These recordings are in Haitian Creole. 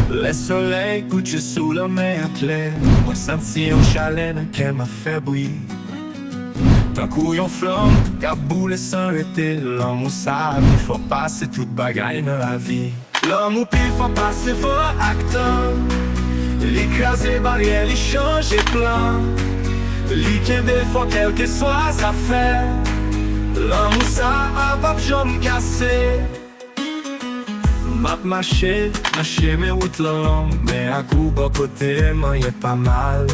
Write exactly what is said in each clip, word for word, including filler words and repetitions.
Lè solèy kouche sou lanmè a klè, mwen santi yon chalè nan kè m ap fè bri. Tankou yon flanm k ap boule san rete, lanmou sa a pi fò pase tout bagay nan lavi. Lanmou pi fò pase van ak tan. Li kraze baryè, li chanje plan. Li kenbe fò kèlkeswa zafè. Lanmou sa a p ap janm kase. M ap mache nan chemen wout lan long, men ak ou bò kote m, anyen pa mal.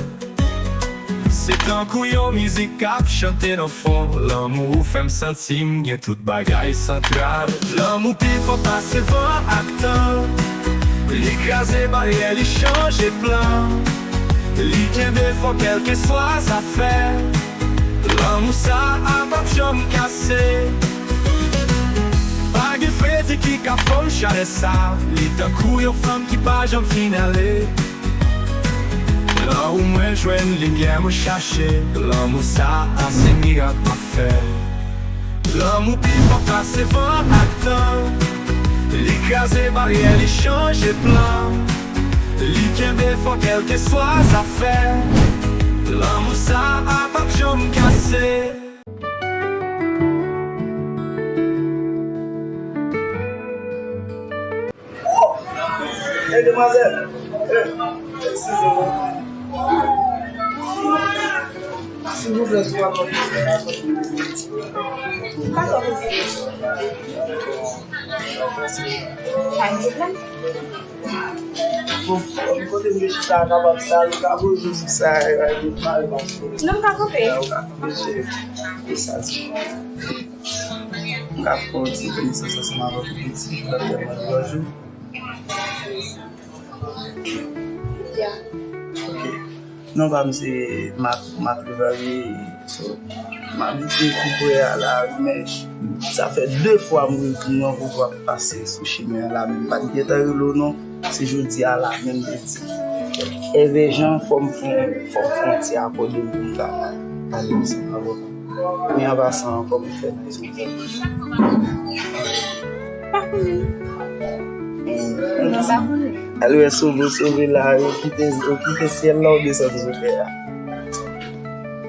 Se tankou yon mizik k ap chante nan fon. Lanmou ou fè m santi m gen tout bagay santral. Lanmou pi fò pase van ak tan. Li kraze baryè, li chanje plan. Li kenbe fò kèlkeswa zafè. Lanmou sa a p ap janm kase. Pa gen fredi ki ka fon chalè sa. Li tankou yon flanm ki pa janm fin ale. Lan ou mwen jwenn limyè mwen chache. Lanmou sa a se mirak pafè. Lanmou pi fò pase van ak tan. Li kraze baryè, li chanje plan. Li kenbe fò kèlkeswa zafè. Lanmou sa a p ap janm kase. Hey, demwazèl! Hey, eskize mwen. Silvouplè, si w pa konn. Pa konn. Pa gen pwoblèm. Bon, kote m gen chita a kapab sal, ou ka poze w sou sa, e pa gen mal paske. Non, m ka kanpe. Ya, ou ka kanpe, se, se sa, se. M ka fè yon ti konesans ansanm avèk ou piti, pandan mwen di bonjou. Ya. Ok. Non pa m se Marc, Marc Leverrier. So, m abitye tou pre a lari, men sa fè de fwa m retoune yon gwo fwa pase sou chemen an la, men m pa t gentan rele w non. Se jodi a la menm m te di Èvè Jan, fò m fè, fò m fè yon ti akò de moun la. Ale ansanm avè w. Men an pasan ankò, m fè nice. Pa konnen. Non, pa konnen. Al wè sove, sove la, yo kite, yo kite syèl la, ou desann sou tè a.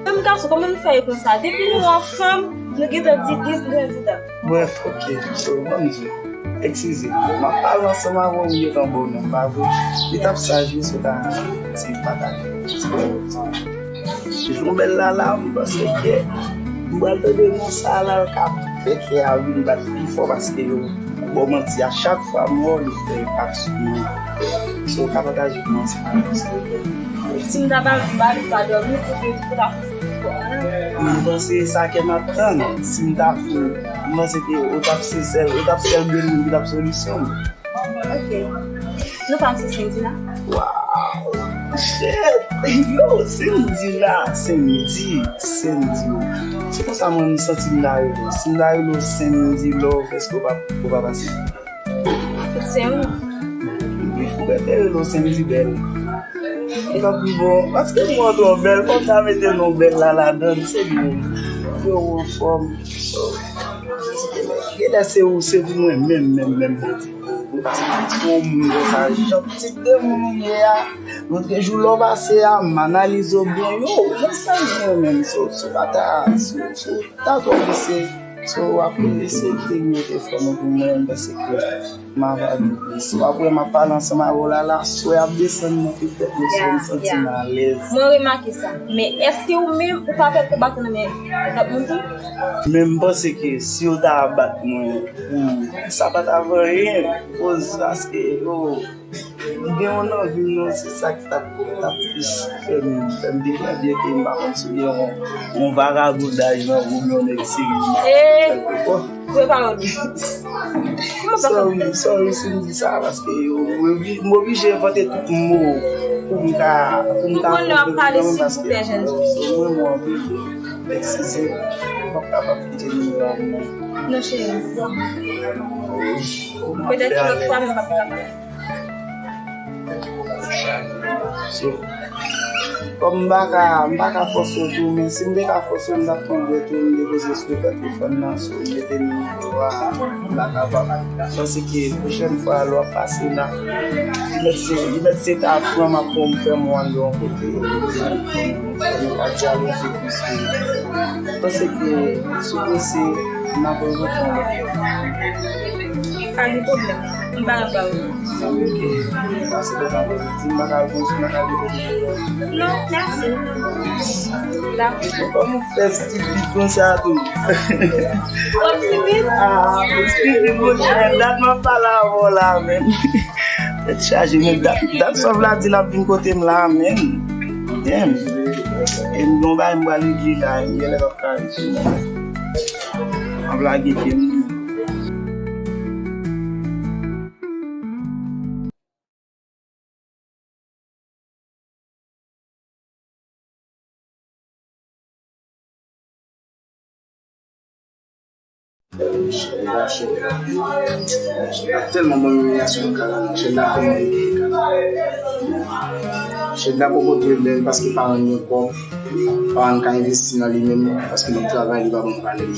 Menm gason, kòman nou fè ye konsa? Depi nou ansanm, nou gentan di dis, grandi dan. Brèf, ok, so, ban m di w. Eskize, m ap pale ansanm avè w, ou gentan ba w non, pa vre? Li t ap saj wi si w ta di pataje. Jou bèl la la, m panse ke m pral tande non sa la k ap fè kè a vin bat pi fò paske yo ba w manti a chak fwa m wè w, li fè enpak sou mwen. So, w ka pataje non sa la, silvouplè? Si m ta ba l, m ba l, ou pa dòmi, ou te di pou ta fè spò. M panse sa kè m ap tann. Si m ta fou, m panse ke ou t ap se sèl, ou t ap sèl de moun ki t ap solisyon m. Ok. Non pa m se Sendina. Wow! Shit! Yo, Sendina, Sendi, Sendi. Se konsa mwen m santi m ta rele w. Si m ta rele w Sendi Love, èske w pa, ou pa pase? Tout se yon. Ou prefere rele w Sendi Bèl. Li p ap pi bon. Paske mwen twò bèl, fò m ta mete non bèl la ladann, se byen. Yo, anfòm. So, genlè se ou, se pou mwen menm, menm, menm, Bondye. Ou pa santi se yon moun konsa, jan ti de moun ou ye a, lòt jou lè w pase a, m analize w byen, yo, ou nan sèl byen menm, so, so pa ta, so, so, ta twò blese, so, w ap eseye kite yon lòt efò nan pou mwen, m panse ke m ava vin plis. W ap wè m ap pale ansanm avè w la, la, swè ap desann nan tout tèt mwen, so m santi m alèz. Mwen remake sa. Men èske ou menm, ou pa fè kou bat nan men lòt moun tou? Men m panse ke si yo ta bat mwen, hmm, sa pa t ap anyen, koz paske, yo, m gen yon anvi, non, se sa ki t ap, t ap plis fè m, fè m deja, byenke m pa konn si w gen yon, yon vagabondaj nan ou, oubyen yon nèg serye. Kèlkefwa. Koupe pawòl ou. Kòman sa fè w fè? Sorry, sorry si m di sa, paske yo, m obli-, m oblije envante tout mo pou m ka, pou m ka konprann, paske mwen mò anpil. Eskize, m p ap kapab kite nimewo a m non. Non, cheri. Petèt yon lòt fwa, men m p ap kapab. So, Kòm m pa ka, m pa ka fòse w tou, men si m te ka fòse w, m t ap pran dwèt ou, m depoze sou ekran telefòn nan, si w mete nimewo a, m pa kapab. Paske pwochèn fwa, lè w ap pase nan, li mèt se, li mèt se ta pran m ap pran m fè m wande yon kote. Fè nou pa dyaloge plis. Paske sou dosye, m ap rezoud yon lòt lè. Pa gen pwoblèm. M pa nan ba ou. Sa vle ke pase lè nan pozisyon, m pa ka al konsi, m pa ka al depoze. Non, mèsi. Dakò. Kòman w fè stipid konsa tou? Kòm stipid? Ah, stipid, monchè. Dat m ap pale avè w la, menm. Tèt chaje, men dat, dat sa w vle di l ap vin kote m la, menm. Damn. E m gen yon bagay m pral regle la, m genlè p ap ka rete, non. M ap lage pye m. Chèlda, Chèlda. Chèlda tèlman ban m imilyasyon nan kay la, non. Chèlda fè m rete nan kay la. Chèlda poko twouve bèl paske paran l gen kòb, paran l ka envesti nan li menm, paske l ap travay, li pa ban m valè l.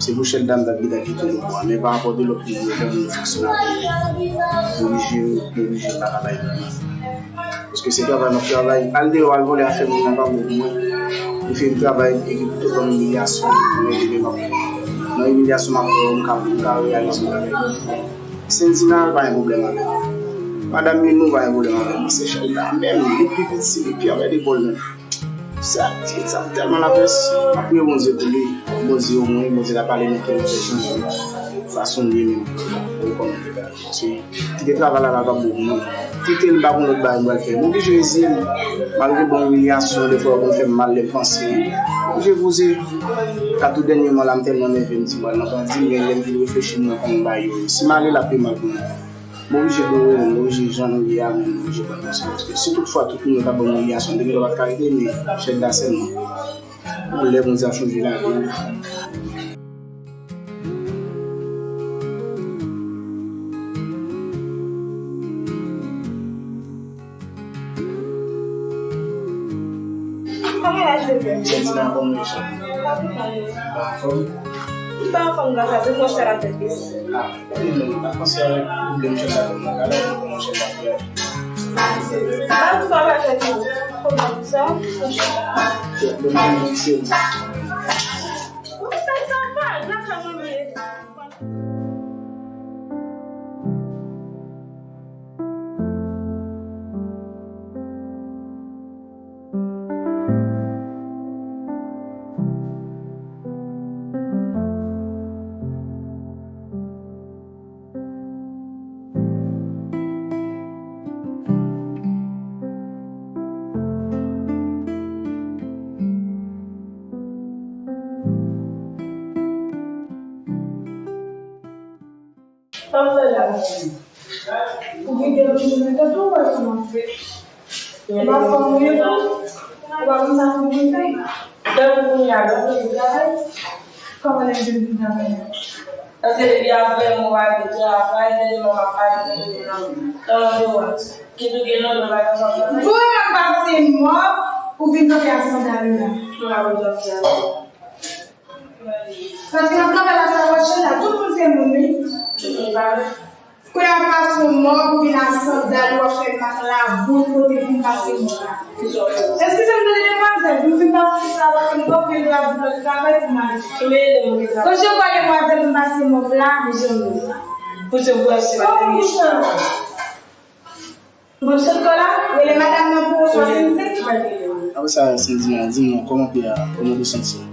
Se pou Chèlda m t ap gentan kite l bwa, men pa rapò de lòt moun yo, lè moun yo fonksyone avè yo, m oblije, m oblije pa ka bay valè. Paske se travay m ap travay, al deyò, al vòlè afè moun nan pa bon pou mwen. Prefere m travay, evite tout ban m imilyasyon, mwen, demen m ap, nan imilyasyon m ap pran, m ka, m ka reyalize yon bagay. Sendina pa gen pwoblèm avè l. Madanm Minou pa gen pwoblèm avè l. Se Chèlda menm, li pi piti, li pi anmède bòl menm. Sa, sa tèlman lapès. M ap priye Bondye pou li. Bondye omwen, Bondye ka pale nan kè l, fè chanje fason l ye menm. Ou konn li la. Se, kite travay la, la pa bon pou mwen. Kite l, m pa konn lòt bagay m pral fè. M oblije rezi m. Malgre bon imilyasyon, defwa yo konn fè m mal lè m panse. M oblije poze. Ka tou dènyèman la, m tèlman nève, m di m pral nan bandi, men lè m vin reflechi, m wè kòman bagay yo ye. Si m ale la, ap pi mal pou mwen. M oblije boure, m oblije jan nou ye a, men m oblije pran konsèy. Paske si tout fwa tout moun yo ta ban m imilyasyon, m te gentan pa t ka rete, men Chèlda sèlman. Pou lè Bondye ap chanje lavi m. Kòman laj ou ye? Sendina, kòman w ye, cheri? Anfòm? M pa anfòm gras a Dye, mwen chita nan tèt pis. Ah, wi, men m pa panse avèk pwoblèm chèf la, kòman chèf la fè. Ba m travay fè tou. Kòman sa? Bon, bon, bon, seri. Ou fè sa va, gras a mwen ye. Sa w fè la? Ou kite m jounen tan tou wè sa m ap fè. Ou pa fanm ou ye tou. Ou pa konn sa fanm ou ye. Lè pou kounye a, lè pou travay. Kòman lè m vin pou travay la? Paske depi apre mwen pa vin travay, tèlman m ap pale, tèlman m ap pale. Kòman ou wè? Ki tou gen non, nou pa konn sa w travay. Vre m ap pase mò, ou vin kanpe ak sandal ou la. Mwen pa konn sa w travay. Paske nan travay la, sa w ap chita, tout moun se moun, wi. Tout moun pa vre. Kounye a pase yon mò pou vin ak sandal, w ap fè mak labou kote vin pase mò la. Eskize m tande demwazèl, pou m vin pase sa, paske m pa vle labou nan travay pou m ale. Konbyen demwazèl? Konbyen demwazèl pou m pase mò la? Pou se pou se pa pou sa. Bon, sot kò la, rele madanm nan pou oswa Sendik. Apre sa, Sendina, di m non, kòman w ye a? Kòman w te santi w?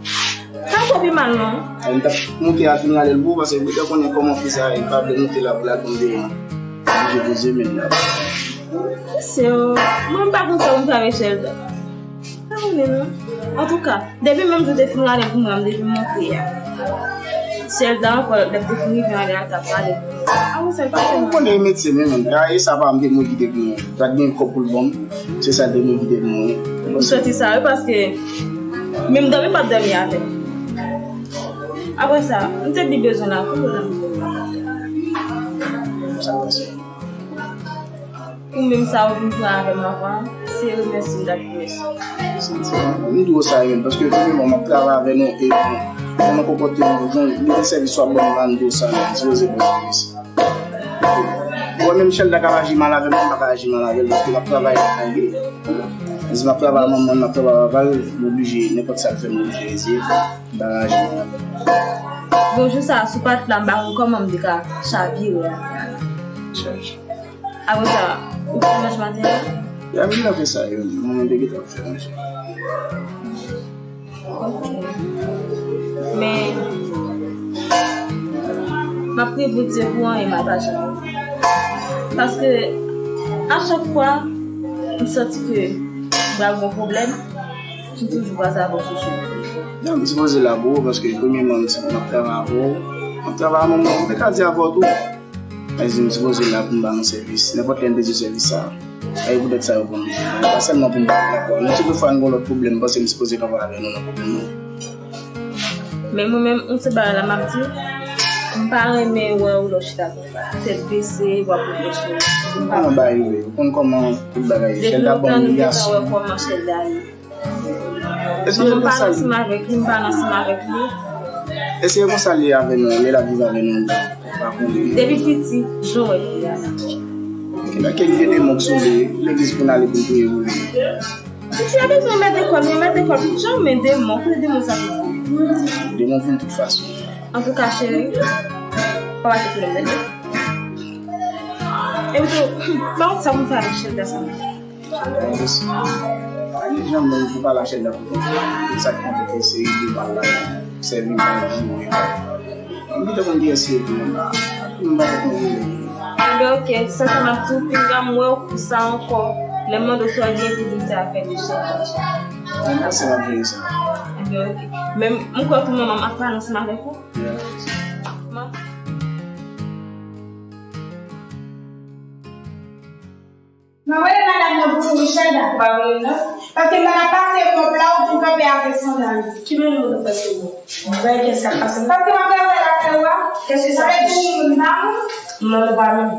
Sa m twò pi mal, non. Ay, m t ap monte a fin rale l pou ou, paske ou te konnen kòman fi sa ye, pa vle monte la pou l al pran devan. Oblije poze men l la. Mesye, mwen m pa konn sa pou m fè avèk Chèlda. Pa konnen, non. Antouka, depi menm jou te fin rale pou mwen, m te vin monte a. Chèlda ankò, lè m te fin rive anlè a, l t ap pale pou mwen. Apre sa, l pa fè mwen. Ou konnen metye men, men, e sa pa m te mwen ki te gen. Sa gen kòb pou l ban m, se sa l te mwen ki te ban mwen. M santi sa, wi, paske menm dòmi m p ap dòmi avè l. Apre sa, m te pi bezwen l ankò. Sa pase. Ou menm sa ou vin pran avè m anvan, Remèsye m, dapre remèsye. M di w sa, menm, paske premyèman, m ap travay avè nou, e nou, jan nou konpòte nou, jan nou sèvis w ap ban m la, m di w sa, menm, m sipoze ban w sèvis. Mwen menm, Shelda ka aji mal avè m, m pa ka aji mal avè l, paske m ap travay avè li. Si m ap travay ak manman l, m ap travay ak papa l, m oblije, nenpòt sa l fè, m oblije eseye m pa ka aji mal avè l. Bon, jou sa a, si w pa t la, m pa konn kòman m te ka chavire a. Chèch. Apre sa, ou fè manje maten an? Ya, m gentan fè sa, yo. Manman te gentan fè manje. Ok. Men, m ap priye Bondye pou anyen mal pa janm rive. Paske, a chak fwa, m santi ke m pral gen yon pwoblèm, m toujou kwaze avè w sou chemen. Non, m sipoze la pou ou, paske premyèman, m ap travay avè w. M ap travay ak manman w, m te ka di avè w tou. Èske m sipoze la pou m ba nou sèvis? Nenpòt lè m bezwen sèvis sa, e poutèt sa yo ban m li. Pa sèlman pou m pale avè w. Non, si toutfwa n gen lòt pwoblèm, m panse m sipoze kanpe avè nou nan pwoblèm nan. Men mwen menm, yon sèl bagay la m ap di, m pa renmen wè w lè w chita konsa. Tèt bese, w ap reflechi. M pa renmen bagay yo ye. Ou konn kòman tout bagay ye. Depi lontan nou gentan wè kòman Shelda ye. Èske se konsa l ye? M pa nan ansanm avèk li, m pa nan ansanm avèk li. Èske se konsa l ye avè nou, lè l ap viv avè nou? Pa konnen. Depi piti, jan w wè l ye a. Gen kèk vye demon k sou li, legliz pou n ale pou n priye pou li. Piti a bezwen mèt lekòl, mwen mèt lekòl, jan men demon, kote demon sa vin? Demon vin tout fason. Antouka, cheri, pa pase pwoblèm, tande. Epi tou, pa wont sa pou m fè avèk Shelda sa menm. Janm menm pou pale a Shelda pou konsa. Sa k konte pou se li pale la, sèvi l, joure. M pito konn kiyès li ye tou menm. M pa konn li. Enben, ok, sa, sa m ap di w, pinga m wè w pou sa ankò. Lè m mande w sa w gen pou di m se afè de Shelda. Mwen panse m ap jere sa. Enben, ok. Men m kwè tou manman m ap pale ansanm avèk ou. Yeah. Ma- Mwen rele madanm nan pou ou, Shelda. Ou pa rele l non. Paske m pa ka pase mòp la, ou vin kanpe avèk sandal. Ki moun ou pase mòp? Mwen kiyès k ap pase mòp? Paske m ap travay lakay ou a. Kiyès ki sa? Sa vle di ou moun pa moun? Non, nou pa menm.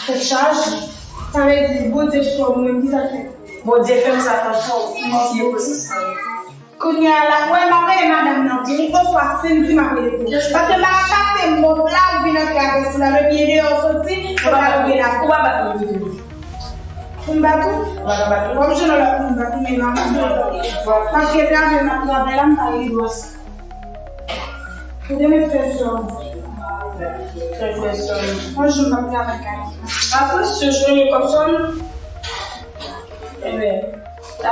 Tèt chaje. Sa vle di Bondye sou mwen, ki sa k fèt? Bondye fè m sa tan fò, ou manke yo pou sa. Kounye a la, mwen, m ap rele madanm nan pou ou, oswa Cindy m ap rele pou ou. Paske m pa ka pase mòp la, ou vin antre avèk sandal, epi e deyò w soti, se pa ou gen la. Ou pa bat mwen, Vivi. Pou m bat ou? Ou pa ka bat mwen. W ap jwenn yon lòt moun bat ou, men m ap bat ou. Paske travay m ap travay la, m pa gen dwa sa. Ou te met frè sè w. Frè, frè sè w. Yon jou m ap travay kay. Apre, si w jwenn yon kòb sou mwen, enben,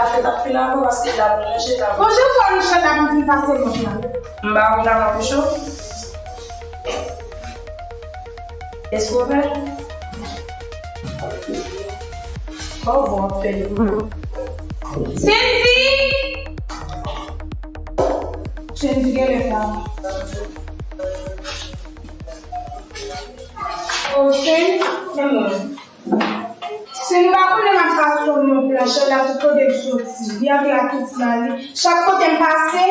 afè t ap fini avè w paske l ap ranje, l ap. Bon, jan fò Michel ap vin pase mòp la. M pa konn avè w, Michel. Èske w prè? Bon, bon, fè l. Cindy! Cindy genlè pa. Oh, Cindy, men mwen. Si nou pa konnen m ap pase yon plan, Shelda tout kote m soti, li antre ak tout sandal li. Chak kote m pase,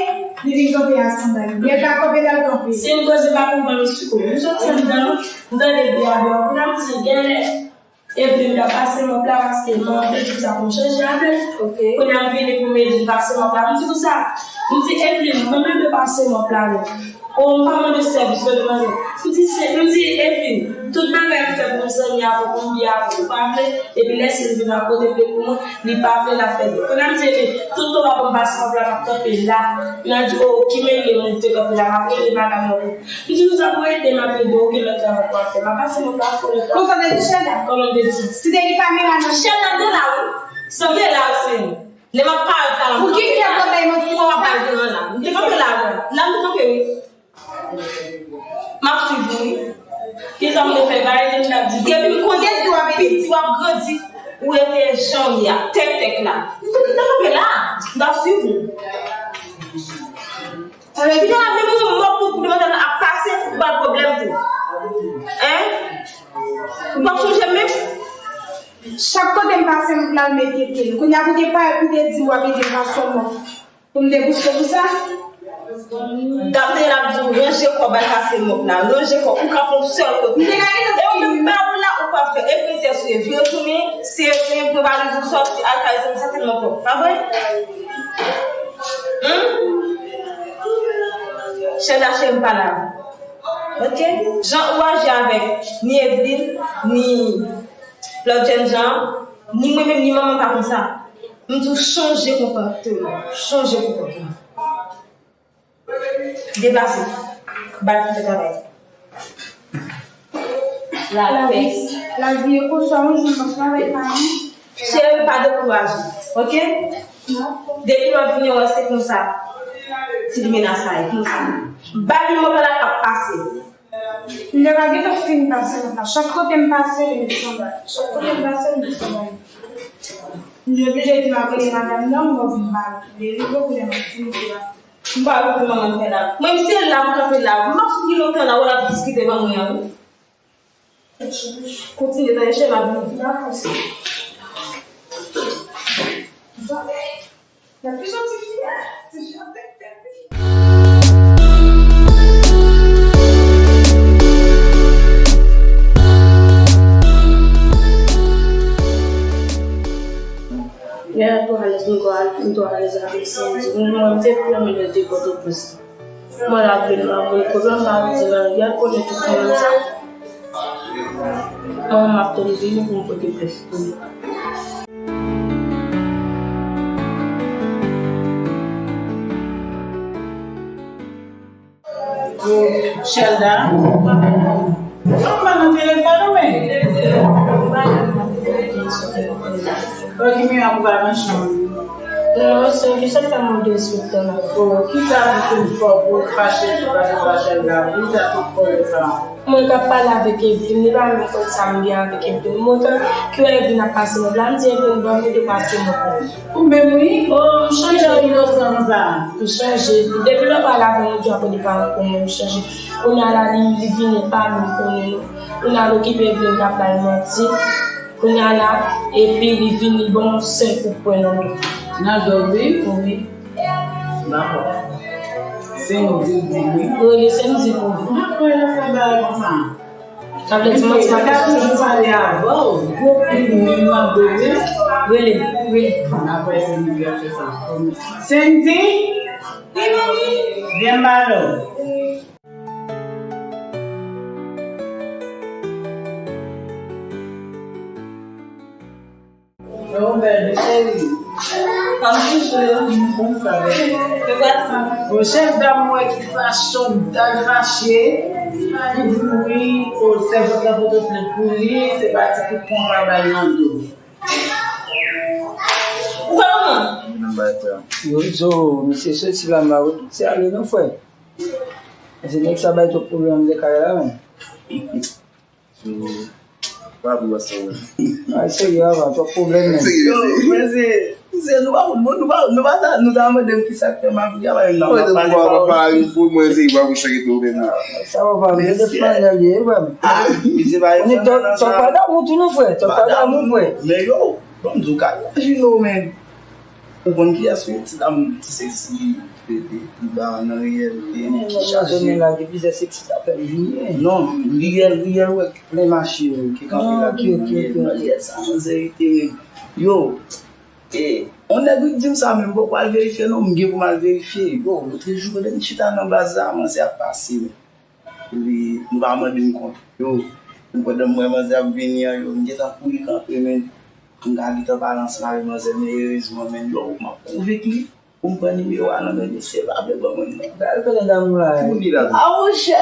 li vin kanpe ak sandal li. Lè l pa kanpe, l al kanpe. Si m koze pa konprann, m sou kou. M soti anndan, m tande bri a deyò. Kounye a m di, genlè Evelyn ta pase mòp la paske m anvi jou sa pou m chanje avè l. Ok. Kounye a m vini pou m ede l pase mòp la. M di konsa, m di, Evelyn, mwen menm m pase mòp la non. O, m pa mande sèvis, mwen te mande. M di, se, m di, Evelyn, tout bagay m fè pou m zanmi avè w, pou m byen avè w, ou pa vle. Epi lè se l vin ap pote plen pou mwen, li pa vle l ap fè l. Kounye a m di, Evelyn, tout tan w ap ban m pase mòp la, m ap kanpe la. Nan di, o, ki mele moun te kanpe la, m ap rele madanm nan pou. M di, nou sa pou ede m ap ede w, gen lòt travay pou w ap fè. M ap pase mòp la pou lòt. Konsa w te di Shelda? Kòman m te di? Si te gen kamera nan. Shelda te la, wi. Shelda te la, wi, se. Lè m ap parèt la, la, m te kanpe la. Pou ki kè w bay manti konsa? Kòman bay devan la? M te kanpe la, wi. La, m te kanpe, wi. M ap swiv ou, wi. Kisa m te fè? Gade, m t ap di. Depi m konnen di w ap piti, w ap grandi, ou rete jan w ye a, tèk, tèk la. M te kanpe la, m t ap swiv ou. Sa vle di, menm yon mòp pou, pou demanzèl nan ap pase, pou ba l pwoblèm tou. Hein? Ou p ap sonje menm? Chak kote m pase, m pral mete pye m. Kounye a, pou te parèt, pou te di w ap ede m pase yon mòp. Pou m te bouse pou sa? Gade l ap di w, ranje kò w, ba l pase mòp la. Ranje kò w, ou kanpe yon sèl kote. M te ka rete. E ou menm, ba ou la, ou Pap fè e prinsès ou ye, vire tounen, se mwen pran valiz ou sòti al kay zanmi sa se nan kò. Pa vre? Hum? Chèda cheri m pa la. Ok? Jan ou aji avèk ni Evelyne, ni lòt jèn jan, ni mwen menm, ni manman pa konsa. M di w chanje konpòteman. Chanje konpòteman. Deplase. Bat pou travay. Lapè. Lavi e konsa, yon jou m ap travay pa nou. Cheri, pa dekouraje, ok? Depi lè w vini, w wè se konsa. Ti limena sa ye, konsa. Ba li mò pa la ap pase. M te ka gentan fin pase lòt la. Chak kote m pase, li di sanbay. Chak kote m pase, li di sanbay. M te oblije di m ap rele madanm nan, mwen vin pale. Li rive kounye a m ap fin li la. M pa wè kòman m fè la. Mwen, m se la m kanpe la. M ap sou ki lontan la, w ap diskite ban mwen an. Kontinye nan echèl ap vini. Dakò, sè. Zanmi, nan pi janti fi a, ti fi a tèt tèt li. Yè a tou alèz, m tou alèz, m tou alèz avèk Sandy. Mwen, mwen, m te pi renmen lè te Pòtoprens. Mwen la vin la vin kote m pa vin di nan yè konnen tout moun sa. Mwen m ap tann vini pou m pote plent pou li. Chèlda. Ou pa nan telefòn ou menm? Ou ki miyò pou pa nan chanm. Non, se jis sa fè m derespekte la. Oh, kisa ki fin fè w fache, ki fache fache la? Kisa ki fè w sa? Mwen t ap pale avèk Evelyne, li pa menm konn sa m gen avèk Evelyne. Mwen t ap, ki wè Evelyne ap pase mòd la, m di Evelyne, ban m ede pase mòd la. Ou menm wi? Oh, m chanje. Kijan inosan sa? M chanje. Depi lè w pale avè m, ou di w ap ede paran pou mwen, m chanje. Kounye a la, li, li vini pa menm konnen nou. Kounye a l okipe vin k ap bay manti. Kounye a la, epi li vin li ban yon sèl kout pwen nan do. Nan do, wi? Wi. Dakò. Se yon di l di wi. Wi, se yon di l wi. Dakò, l ap fè bagay konsa. Sa vle di manti pa ka toujou pale avè w. Gwo pil menm nan do, wi. Rele, rele. Apre se li ki ap fè sa. Sandy? Vyen m pale w. Yo, bèl cheri. Kòm toujou. Bon, sa va. Yo, gason. Bon, chèf dam, mwen ki fache, m ta fache. Ki di wi, o, sèvant la pote plent pou li, se pa ti kout pwen pa bay nan do. Ou fè kòman? Yo, Zo, misye soti la, m pa wè tout se ale non, frè. Se nèg sa bay twòp pwoblèm nan kay la, menm. So, pa pou wè sa, menm. Ay, serye, ava, twòp pwoblèm, menm. Serye, yo, mesye, mesye, nou pa, nou pa, nou pa, nou ta mande m kisa k fè m ap travay nan, m ap pale pa w. Mwen, se pa pou chak eto, menm. Sa va, pa, men de flanèl ye, frè m. Ah, misye pa yon flanèl nan sa. Twòp pa damou tou, non, frè. Twòp pa damou, frè. Men yo, ban m di w, ka imajine w, menm. Ou konn kiyès wi, ti dam, ti seksi, li, li, li ba nan riyèl, li, li chaje. Nan zòn la, gen plizyè seksi, sa fè l vini. Non, riyèl, riyèl, wè, plen mache, wi, ki kanpe la, ki nan riyèl, nan riyèl, sa, an verite, wi. Yo, e, on nèg wi di m sa, men m poko al verifye, non, m gen pou m al verifye. Yo, lòt jou, lè m chita nan baz la, manzè ap pase, wi. Epi, nou pa mande m kont. Yo, pandan m wè manzè ap vini an, yo, m gentan kouri kanpe, men m ka gentan pale ansanm avèk manzè, men erezman, men yo, m ap pwouve k li, pou m pran nimewo a nan men misye, pa vle ban mwen non. Gade kote damou la, eh. Pou li la. Ah, monchè!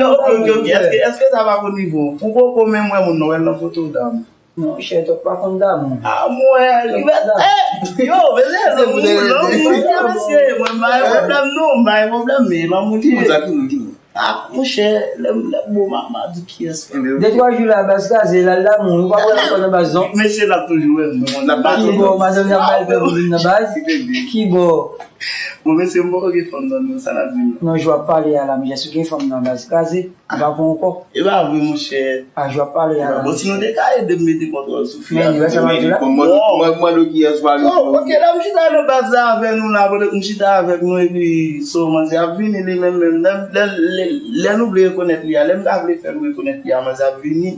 Yo, ok, ok, ok. Èske, èske sa pa pou nivo? Ou poko menm wè moun nan, wè l nan foto, dam. Monchè, twòp pa konn damou. Ah, mwen, li mèt, eh, yo, mesye, lanmou, lanmou, mesye, mwen, m pa gen pwoblèm, non, m pa gen pwoblèm, men lanmou li ye. Ki moun sa, ki moun, ki moun? Ah, monchè, lè m, lè m bon, m a, m a di kiyès. De twa jou la, baz kraze, l al damou, ou pa wè l ankò nan baz, non? Mesye, l ap toujou wè m, mwen, l ap toujou wè m. Ki bò, madanm nan pa al fè pou vin nan baz? Ki bò? Bon, mesye, m poko gen fanm nan, non, sa l ap di m. Non, jan w ap pale a la, m jis gen fanm nan baz kraze. M pa pran ankò. E pa vre, monchè. A, jan w ap pale a la. Bon, si nou te ka ede m mete kontwòl sou fi a. Men, li wè sa m ap di la. Mwen, mwen, mwen, mwen, kiyès pale. Oh, ok, lè m chita nan baz la avè nou la, pandan m chita avèk nou, epi, so, manzè ap vini li menm, menm. Lè, lè, lè, lè nou vle rekonèt li a, lè m ta vle fè nou rekonèt li a, manzè ap vini.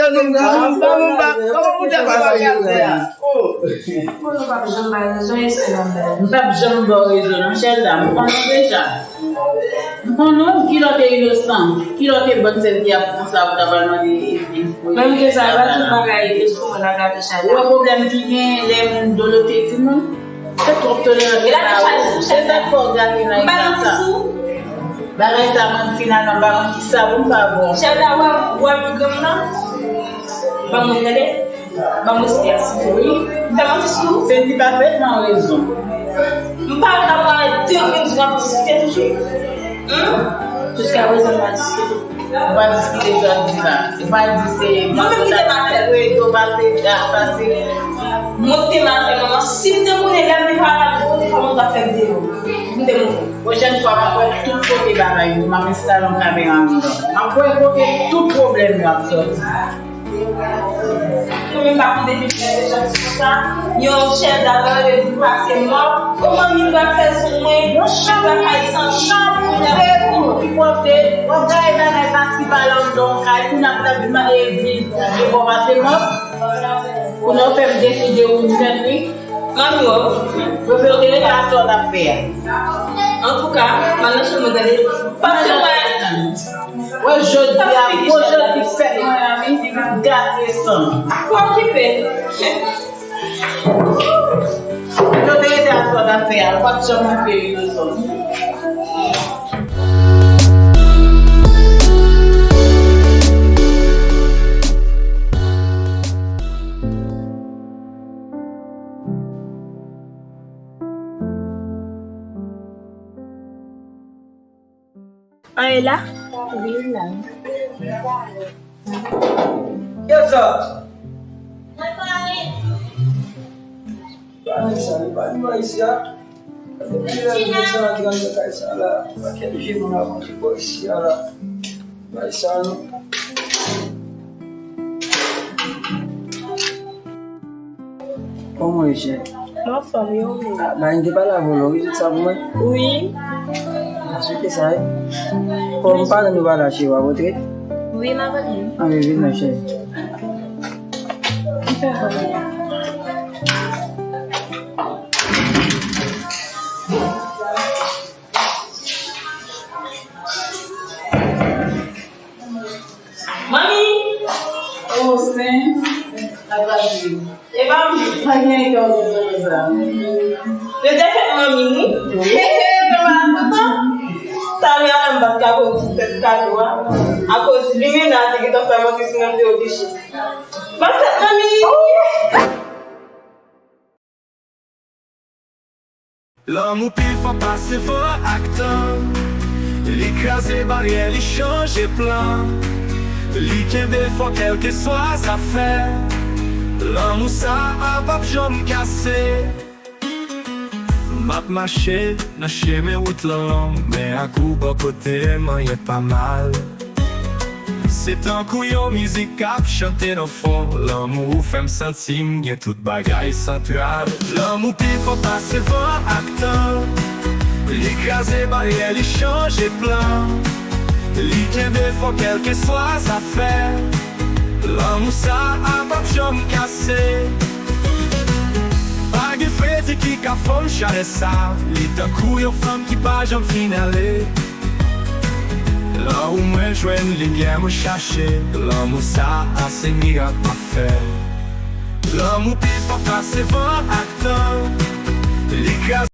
Ansanm, ansanm, ansanm. Kòman pou tèt ou pa kase a? Oh. Pou nou p ap janm bay rezon, e sè m ap bay. M p ap janm ba w rezon, non, Shelda. M konnen w deja. M konnen w, kilè w te inosan, kilè w te bòn sèl ki ap pran sa pou ta pral mande Evelyn pou Menm ke sa, pa tout bagay sou mwen la gate Shelda. Ou wè pwoblèm ki gen lè moun dolote timoun? Se twòp tolerans. E la, sa ou, se sa k fè w gate nan eta sa. Bagay sa, mwen, finalman, m pa konn ki sa pou m fè avè w. Shelda, wè, wè, pi granm nan, ban mwen tande. Ban mwen respè a, silvouplè. Wi. M fè manti sou ou? Sandy pafètman rezon. M pa wè nan pale de minit w ap diskite toujou. Hum? Jiskaprezan m pa diskite. Ou pa diskite Sandy la. Ou pa di se mwen menm ki te mal fè. Wi, yo pase, pase. Mwen ki te mal fè, manman. Si m te konnen lè m te pale avè w, te fè mwen ta fè m deyò. M te mouri. Pwochèn fwa, m ap wè tout kote bagay yo. M ap enstale yon kamera anndan. M ap wè kote tout pwoblèm yo ap sòti. Mwen menm pa konn depi lè deja ti konsa. Yon chèf dam nan rele di pase mò. Kòman li pral fè sou mwen? Yon chèf dam nan san chanm pou fè pou ki pòte. W ap gade bagay pasi pala anndan yon kay, kounye a pou ta vin mande vin. E bon pase mò. Kounye a w fè m deside ou nèt wi. Manmi w. Yo fè w rele pa sa w t ap fè a. Antouka, m al nan chanm mwen gade. Pase mwen. Wè jodi a, gwo jodi fèt mwen an, wi, li vin gate san. Pa okipe. Yo te rete a sa w t ap fè a, ou pa t janm okipe inosan. An e la? Wi, la. Yo, sa. Bagay sa, li pa vivan isi a. Depi lè m te antre anndan kay sa la, pakèt vye moun ap antre bò isi a la. Bay sa non. Kòman w ye, chè? M anfòm, e ou menm? Ah, bay, m te pale avè w non, wi, tout sa pou mwen? Wi. Mwen swete sa, wi. Kòm paran nou pa la, chè, w ap antre? M Wi, m ap vini. Ann vin, ma cheri. Manmi! O, sen, la pa di. E pa m. Pa gen kè w kontan konsa. Yo te fèt manmi m, wi. He, he, nou pa kontan? Talè a, m pa t ka konn ti fèt kado a. Akoz limena te gentan fè m antre sou mwen, m te oblije. Bòn fèt manmi! Lanmou pi fò pase van ak tan. Li kraze baryè, li chanje plan. Li kenbe fò kèlkeswa zafè. Lanmou sa a p ap janm kase. M ap mache nan chemen wout lan long, men ak ou bò kote m, anyen pa mal. Se tankou yon mizik k ap chante nan fon. Lanmou ou fè m santi m gen tout bagay santral. Lanmou pi fò pase van ak tan. Li kraze baryè, li chanje plan. Li kenbe fò kèlkeswa zafè. Lanmou sa a p ap janm kase. Pa gen fredi ki ka fòm chalè sa. Li tankou yon flanm ki pa janm fin ale. Lan ou mwen jwenn limyè mwen chache. Lanmou sa a se mirak pafè. Lanmou pi fò pase van ak tan. Li kraze